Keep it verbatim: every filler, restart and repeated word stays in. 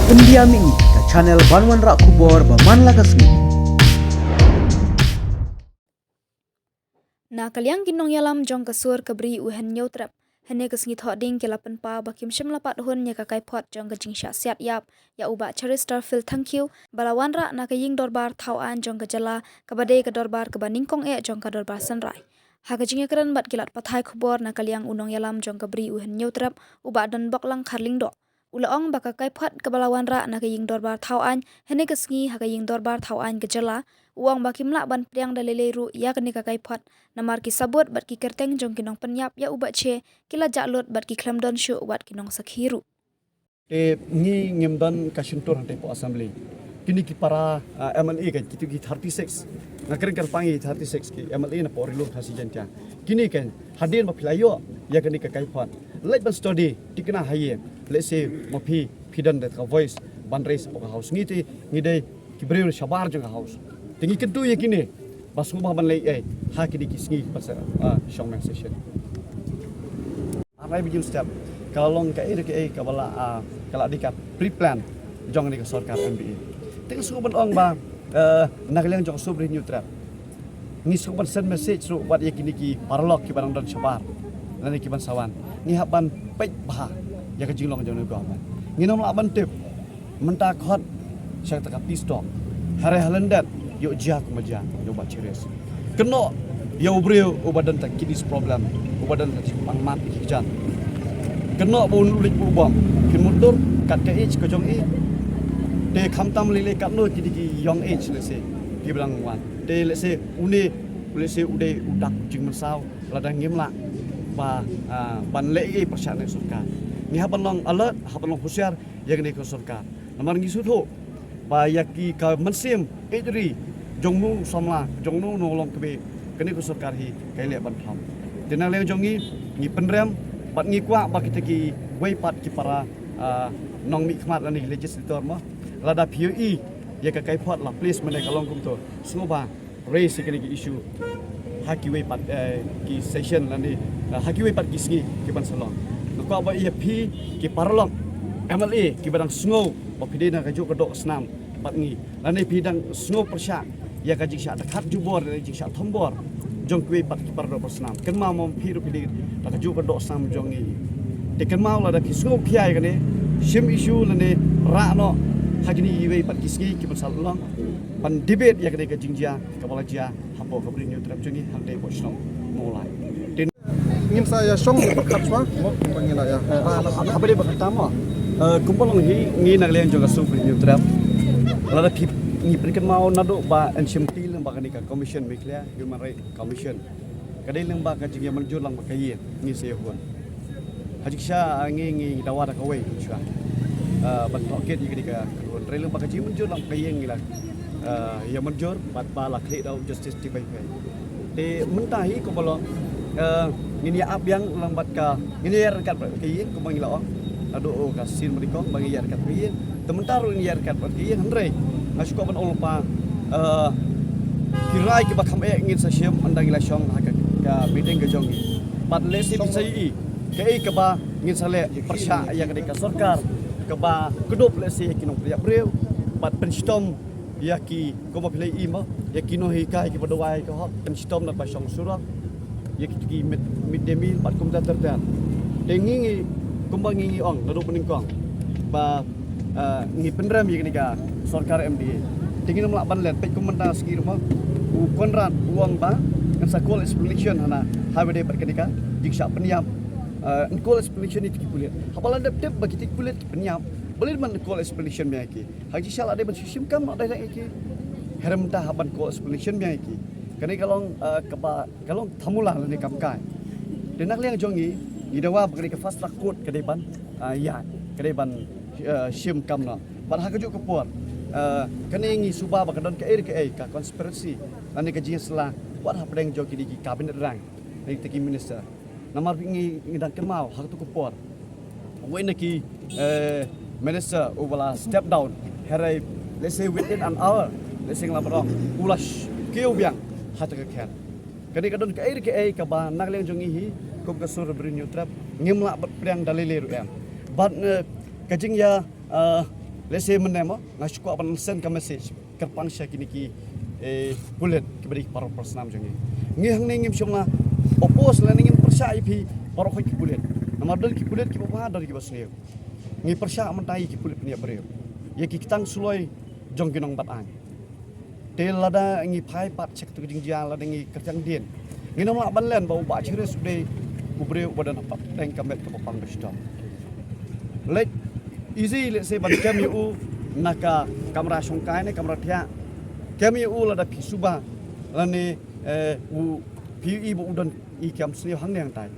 India Mini, ka channel ban wanrah khubor ba man la ka sngi. Na ka liang ki nongïalam jong ka sur ka bri u Hynñiewtrep, hynne ka sngi Thohdieng ki la pynpaw ba kim shym la pat hun ïa ka kaiphod jong ka jingshah siat ïap ïa u Bah Cheristerfield Thangkhiew ba la wanrah na ka ïing dorbar thaw aiñ jong ka jylla, kaba dei ka dorbar kaba nyngkong eh jong ka dorbar synrai. Ha ka jingïakren bad ki lad pathai khubor na ka liang u nongïalam jong ka bri u Hynñiewtrep, u Bah Donboklang Kharlyngdoh, u la ong ba ka kaiphod kaba la wanrah na ka ïing dorbar thaw aiñ hynne ka sngi ha ka ïing dorbar thaw aiñ ka jylla, u ong ba kim lah ban pdiang da lei lei ruh ïa kane ka kaiphod, namar ki sabut bad ki kyrteng jong ki nongpynïap ïa u Bah Che ki la jah lut bad ki khlem don shuh wat ki nongsakhi ruh. Te ngi ngim don ka shyntur hangtei hapoh Assembly. Kine ki para, ah, M L A ka, kito ki thirty-six. Nga kren kyrpang ïa thirty-six ki M L A na poh Ri-loom Khasi Jaiñtia. Kine ka, hadien ba phi la ïoh ïa kane ka kaiphod, leit ban study, thikna ha ïing. Let's say ma phi, phi don da ka voice ban raise hapoh ka House. Ngi te ngi dei ki briew shabar jong ka House. Te ngi kyntu ïa kine ba sngewbha ban leh ei ha kine ki sngi ba sa, ah, shong meng session. Ar lai baje mynstep ka la long kaei re kaei kaba la, ah, ka la dei ka pre-plan jong kane ka sorkar M D A. Te nga sngewbha ban ong ba, eh, na ka liang jong ka sur bri Hynñiewtrep, ngi sngewbha ban send message ruh wat ïa kine ki paralok kiba dang don shabar lane kiban sa wan. Ngi hap ban peit bha ïa ka jinglong jong kane ka government. Ngin ym lah ban tip mynta khot sha kata ka peace talk. Hynrei ha lyndet ïoh jia kumba jia ïa u Bah Cheris. Kynnoh ïa u briew uba don ta kidneys problem, uba don ta jingpang mat ïa ki kjat. Kynnoh ba un leit buh bom, kin mutdur kat ka age ka jong i. Te khamtam lei lei katno kine ki young age, let's say, kiba dang wan. Te let's say une, let's say u dei u dak jingmynsaw, lada ngim lah ba, ah, ban leh ei pyrshah na sorkar. Ngi hap ban long alert, hap ban long husiar ïa kane ka sorkar. Namar ngi sngewthuh ba ïa ki ka mynsiem ïeit ri jong uno u samla, jong uno u nonglong kmie, kane ka sorkar hi ka ïaleh ban pham. Te na liang jong ngi, ngi pynrem bad ngi kwah ba kita kiwei pat ki para, ah, nongmihkhmat lane ki legislator mo, lada phi ïohi ïa ka kaiphod la place mynne ka long kumto, sngewbha raise ïa kine ki issue ha kiwei pat, eh, ki session lane, eh, ha kiwei pat ki sngi kiban sa long. Nga kwah ba ïa phi ki paralok M L A kiba dang sngew ba phi dei na kajuh ka doh snam bad ngi, lane phi dang sngew pyrshah ïa ka jingshah dkhot jubor lane jingshah thombor jong kiwei pat ki paradoh parasnam, kynmaw mo phi ruh phi dei na kajuh ka doh snam jong ngi. Te kynmaw lada phi sngew phi ïa kane, shim issue lane rah noh ha kine kiwei pat ki sngi kiban sa long ban debate ïa kane ka jingjia kaba la jia hapoh ka bri Hynñiewtrep jong ngi hangtei hapoh shnong Mawlai. Te ngin sa ïa shong pyrkhat shuwa mo kumba ngi la ïa. Haba dei ba kata mo, eh, kumba long hi, ngi na ka liang jong ka sur bri Hynñiewtrep, lada phi, ngi pynkynmaw naduh ba yn shim kti lyngba kane ka Commission Meghalaya Human Rights Commission. Ka dei lyngba ka jingïamynjur lang bad ka ïing ngi sa ïahun. Ha jingshisha ngi, ngi dawa da kawei shuwa, eh, ban tohkit ïa kane ka kynhun. Hynrei lyngba ka jingmynjur lang bad ka ïing ngi la, eh, ïamynjur bad ba la khlieh da u Justice T Y Fei. Te mynta hi kumba long, eh, ngin ïa ap biang lang bad ka, ngin ïa ryngkat bad ka ïing kumba ngi la ong. Naduh ka sien ba nyngkong ba ngi ïa ryngkat bad ka ïing. Te mynta ruh ngin ïa ryngkat bad ka ïing, hynrei nga shu kwah ban ong lypa, eh, ki rai kiba kham eh ngin sa shim ynda ngi la shong ha ka, ka meeting ka jong ngi. Bad lehse phi sa ïohi kaei kaba ngin sa leh pyrshah ïa kane ka sorkar kaba kdup lehse ïa ki nongpynïap briew bad pynshitom ïa ki, kumba phi la ïohi mo, ïa ki nonghikai kiba duwai ka hok, pynshitom na ka shong surok, ïa ki, ki mid, mid day meal bad kumta ter ter. Te ngi, ngi, kumba ngi, ngi ong naduh ba nyngkong ba, eh, ngi pynrem ïa kane ka sorkar M D A. Te ngin ym lah ban len, peit kum mynta sngi ruh mo, u Conrad u ong ba ngan sa call explanation hana ha ba dei bad kane ka jingshah pynïap. Eh, yn call explanation ïa ki pulit. Haba la dep tip ba kita ki pulit ki pynïap, balei ban call explanation biang ïa ki? Ha jingshisha la dei ban shu shim kam noh direct ïa ki. Hynrei mynta hap ban call explanation biang ïa ki. Kane ka long, eh, kaba, ka long thamula lane kam kai. Te na ka liang jong ngi, ngi dawa ba kane ka fast track court ka dei ban, eh, ïaid, ka dei ban, eh, shim kam noh. Bad ha kajuh ka por, eh, kane ngi suba ba ka don kaei re kaei ka conspiracy lane ka jingïasylla wat hapdeng jong kine ki cabinet rank lane kita ki minister. Namar ngi, ngi dang kynmaw ha kato ka por, uwei na ki, eh, minister uba la step down, hynrei, let's say, within an hour, let's say, nga la ong u la sh-, kiew biang ha kata ka khet. Kane ka don kaei re kaei kaba na ka liang jong ngi hi kum ka sur bri Hynñiewtrep ngim lah ban pdiang da lei lei ruh em. Bad, eh, ka jingïa, eh, Lehse mynne mo nga shu kwah ban send ka message kyrpang sha kine ki, eh, pulit kiba dei para opposite snam jong ngi. Ngi hangne ngim shong la oppose lane ngim pyrshah ïa phi baroh ki pulit. Namar don ki pulit kiba bha, don kiba sniew. Ngi pyrshah mynta ïa ki pulit pynïap briew, ïa ki ktang suloi jong ki nongbad aiñ. Te lada ngi phai pat sha kato ka jingjia, lada ngi kyrkiang dien, ngin ym lah ban len ba u Bah Chiris u dei u briew uba don ha pdeng ka met kaba pang ba shitom. Leit easy, lehse ban kem ïa u na ka kamra shongkai ne kamra thiah. Kem ïa u lada phi suba lane, eh, u phi ïohi ba u don i kam sniew hangne hangtai.